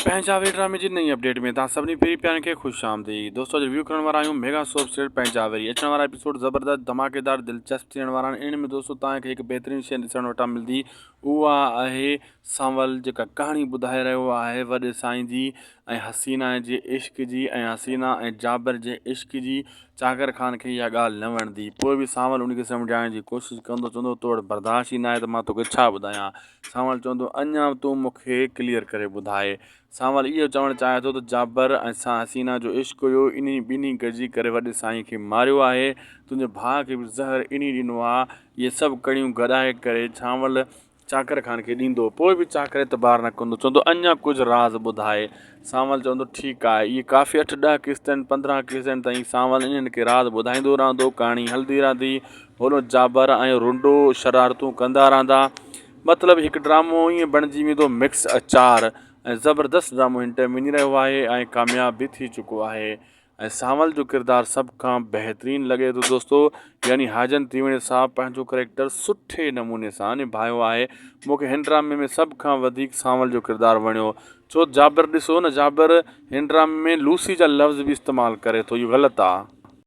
پنهنجا وير ڊرامي جي نئين اپڊيٽ ۾ توهان سڀني پيري پيارن کي خوش آمديد دوستو اڄ ريويو ڪرڻ وارا آهيون ميگا سوپ سيريل پنهنجا ويري اچڻ وارا ايپيسوڊ زبردست ڌماڪيدار دلچسپ ٿيڻ وارا آهن ان ۾ دوستو توهان کي هڪ بهترين شيء ڏسڻ وٽان ملندي اها آهي سانول جيڪا ڪهاڻي ٻڌائي رهيو آهي وڏي سائين جي ۽ حسينا جي عشق جي ۽ حسينا ۽ جابر جي عشق جي چاڪر خان کي اها ڳالهه نه وڻندي پوء به سانول ان کي سمجهائڻ جي ڪوشش ڪندو چوندو تو وٽ برداشت ئي ناهي ته مان توکي ڇا ٻڌايان سانول چوندو، اڃا به تون مون کي ڪليئر ڪري ٻڌاء. سانول اهو چوڻ چاهي ٿو ته جابر ۽ سان حسينا جو عشق هيو، انهي ٻنهي گڏجي ڪري وڏي سائين کي ماريو آهي، تنهنجي ڀاء کي به زهر انهي ڏنو آ. اهي سڀ ڪڙيون گڏائي ڪري سانول چاڪر خان کي ڏيندو. پوء به چاڪر اعتبار نه ڪندو، چوندو، اڃا ڪجهه راز ٻڌاء. سانول چوندو، ٺيڪ آهي. اهي ڪافي اٺ ڏهه قسطن، 15 قسطن تائين سانول انهن کي راز ٻڌائيندو رهندو، ڪهاڻي هلندي رهندي. هوڏو جابر ۽ رنڊو شرارتون ڪندا رهندا. مطلب هڪ ڊرامو ائين بڻجي ويندو مڪس اچار ۽ زبردست ڊرامو هن ٽائيم وڃي رهيو آهي ۽ ڪامياب به ٿي چڪو آهي ۽ سانول جو ڪردار سڀ کان بهترين لڳي ٿو دوستو يعني حاجن تيوڻي صاحب پنهنجو ڪريڪٽر سٺي نموني سان نڀايو آهي مونکي هن ڊرامي ۾ سڀ کان وڌيڪ سانول جو ڪردار وڻيو ڇو جابر ڏسو نه جابر هن ڊرامي ۾ لوسي جا لفظ به استعمال ڪري ٿو اهو غلط آ.